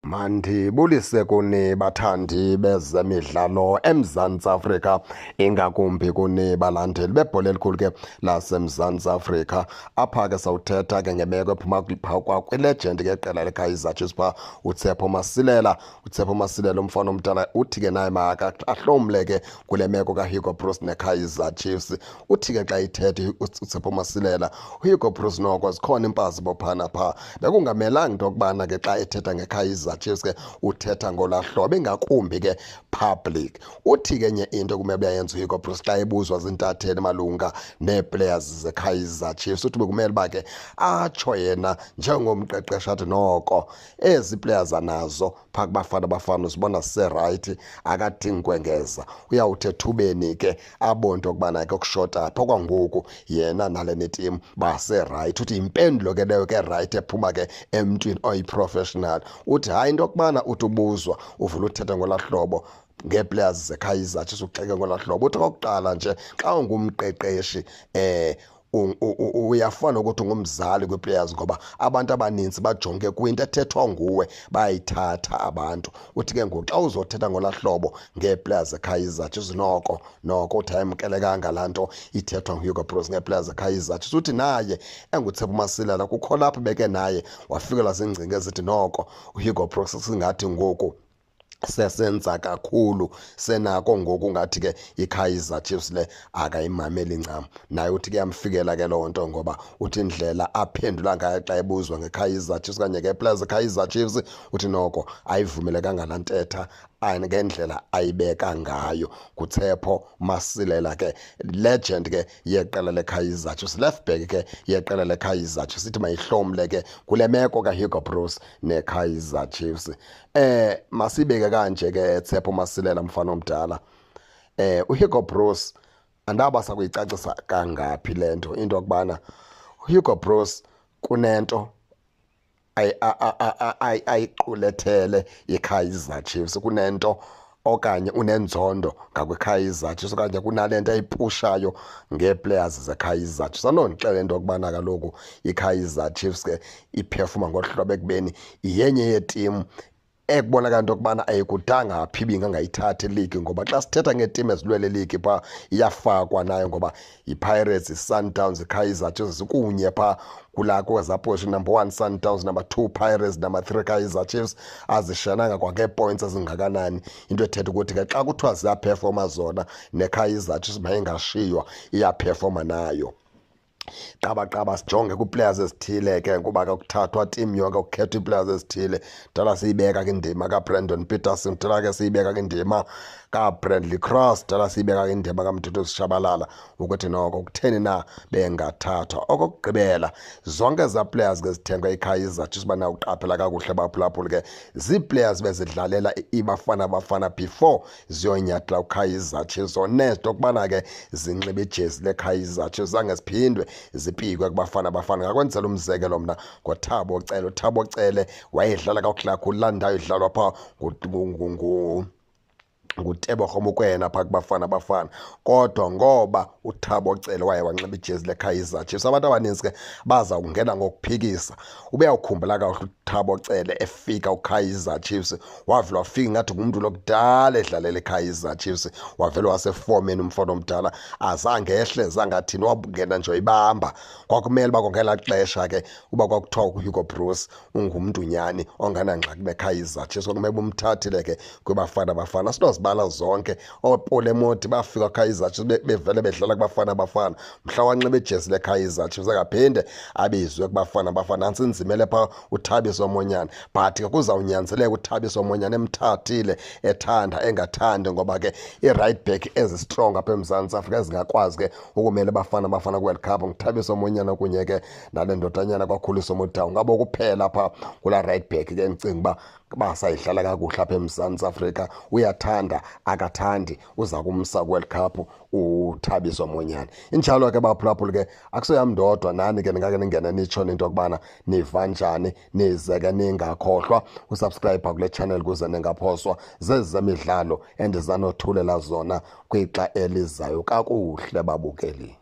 Mandibulise kuni bathandi bezemidlalo eMzantsi Afrika, ingakumbi kuni balandeli bebhola elikhulu ke laseMzantsi Afrika. Apha ke sawuthetha ke ngemeko ephuma kwilegend ke qela leKaizer Chiefs phaa uTshepo Masilela. UTshepo Masilela umfana omdala uthi ke naye makahlomle ke kule meko kaHugo Broos neKaizer Chiefs. Uthi ke xa ithetha uTshepo Masilela, uHugo Broos noko zikhona iimpazi bophana phaa. Bekungamelanga into yokubana ke xa ethetha ngeKaizer Chiefs ke uthetha ngolaa hlobo, ingakumbi ke public. Uthi ke enye into kumele uyayenza uHugo Broos xa ebuzwa zintatheli malunga nee-players zeKaizer Chiefs, uthi bekumele uba ke atsho yena njengomqeqeshi athi noko ezi players anazo phaa kuBafana Bafana uzibona ziserayithi, akadingi kwengeza. Uyawuthi ethubeni ke abone into yokubana ke kushota pha kwangoku yena nale netimu baserayithi. Uthi yimpendulo ke leyo ke rayithi ephuma ke emntwini oyi-professional. Uthi hayi into yokubana uthi ubuzwa uvula uthetha ngolaa hlobo ngee-players zeKaizer Chiefs, ugxeke ngolaa hlobo. Uthi okokuqala nje xa ungumqeqeshi uyafana ukuthi ungumzali kwii-players ngoba abantu abanintsi bajonge kwinto ethethwa nguwe, bayayithatha abantu. Uthi ke ngoku xa uzothetha ngolaa hlobo ngee-players zeKaizer Chiefs, noko noko uthi ayamkelekanga laa nto ithethwa nguHugo Broos ngee-players zeKaizer Chiefs. Uthi naye enguTshepo Masilela kukho lapho beke naye wafikelwa ziingcinga ezithi noko uHugo Broos singathi ngoku sesenza kakhulu, senako ngoku ngathi ke iKaizer Chiefs le akayimameli ncam. Naye uthi kuyamfikela ke loo nto ngoba uthi indlela aphendula ngayo xa ebuzwa ngeKaizer Chiefs okanye ngeeplayers zeKaizer Chiefs, uthi noko ayivumelekanga laa ntetha ngendlela ayibeka ngayo. NguTshepo Masilela ke, legend ke yeqela leKaizer Chiefs, left back ke yeqela leKaizer Chiefs, ithi mayihlomle ke kule meko kaHugo Broos neKaizer Chiefs. Masibeke kanje ke Tshepo Masilela mfana omdala. uHugo Broos andaba sakuyicacisa kangaphi le nto, into yokubana uHugo Broos kunento ayiqulethele iKaizer Chiefs, kunento okanye unenzondo ngakwiKaizer Chiefs okanye kunale nto ayipushayo ngee-players zeKaizer Chiefs. Anondixelela into yokubana kaloku iKaizer Chiefs ke iphefuma ngolu hlobo ekubeni yenye yeetimu ekubonakala into yokubana ayikudanga phi ibingangayithathi iligi, ngoba xa sithetha ngeetimu ezilwele iligi phaa iyafakwa nayo ngoba yiPirates, iSundowns, iKaizer Chiefs zikunye phaa kulaa kwezaa position, number 1 Sundowns, number 2 Pirates, number 3 Kaizer Chiefs, azishiyananga kwangee-points ezingakanani. Into ethetha ukuthi ke xa kuthiwa ziyaphefoma zona neKaizer Chiefs mayingashiywa, iyaphefoma nayo. Qabaqaba sijonge kwii-players ezithile ke kuba ke kuthathwa team yonke kukhethwa ii-players ezithile. Kudala siyibeka ke indima kaBrandon Petersen, kudala ke siyibeka ke indima kaBradley Cross, kudala siyibeka ke indima kaMduduzi Shabalala ukuthi noko kutheni na bengathathwa. Okokugqibela zonke ezaa players ke zithengwe iKaizer Chiefs uba nawuqaphela kakuhle baphulaphuli ke zii-players bezidlalela iBafana Bafana before ziyonyathela uKaizer Chiefs. Zonento okubana ke zinxibe ijezi leKaizer Chiefs zange ziphindwe zipikwe kuBafana Bafana. Ngakwenzela umzekelo mna ngoThabo Cele. UThabo Cele wayedlala kakuhle kakhulu laa ndawo idlalwa phaa nguTebogo Mokoena phaa kuBafana Bafana, kodwa ngoba uThabo Cele waye wanxiba ijezi leKaizer Chiefs, abantu abanintsi ke baza kungena ngokuphikisa. Ubeyawukhumbula kakuhle uThabo Cele efika uKaizer Chiefs, wavela wafika ingathi ngumntu lokudala edlalela iKaizer Chiefs, wavela wasefomeni umfana omdala, azange ehle zangathini, wangena nje wayibamba. Kwakumele uba ngelaa xesha ke uba kwakuthiwa uHugo Broos ungumntu nyhani ongenangxaki neKaizer Chiefs, kwakumele uba umthathile ke kwiBafana Bafana. Sinozibala zonke, ooPole Modi bafika Kaizer Chiefs bevele bedlala kuBafana Bafana, mhla wanxiba ijezi leKaizer Chiefs akaphinde abizwe kuBafana Bafana. Nantsi inzimele phaa uThabiso Monyane, but ke kuzawunyanzeleka uThabiso Monyane emthathile ethanda engathandi, ngoba ke i-right back ezi-strong apha eMzantsi Afrika ezingakwazi ke ukumela Bafana Bafana kwi-World Cup nguThabiso Monyane kunye ke nale ndodanyana kwaKhuliso Mudau. Ngabo kuphela phaa kulaa right back ke ndicinga uba basayidlala kakuhle apha eMzantsi Afrika. Uyathanda akathandi uza kumsa kwi-World Cup uThabiso Monyane. Injalo ke baphulaphuli ke akusoyam ndodwa, nani ke ningake ningene nitsho into yokubana niva njani, nize ke ningakhohlwa usubscribe kule channel ukuze ningaphoswa zezemidlalo endizanothulela zona kwixa elizayo. Kakuhle babukeli.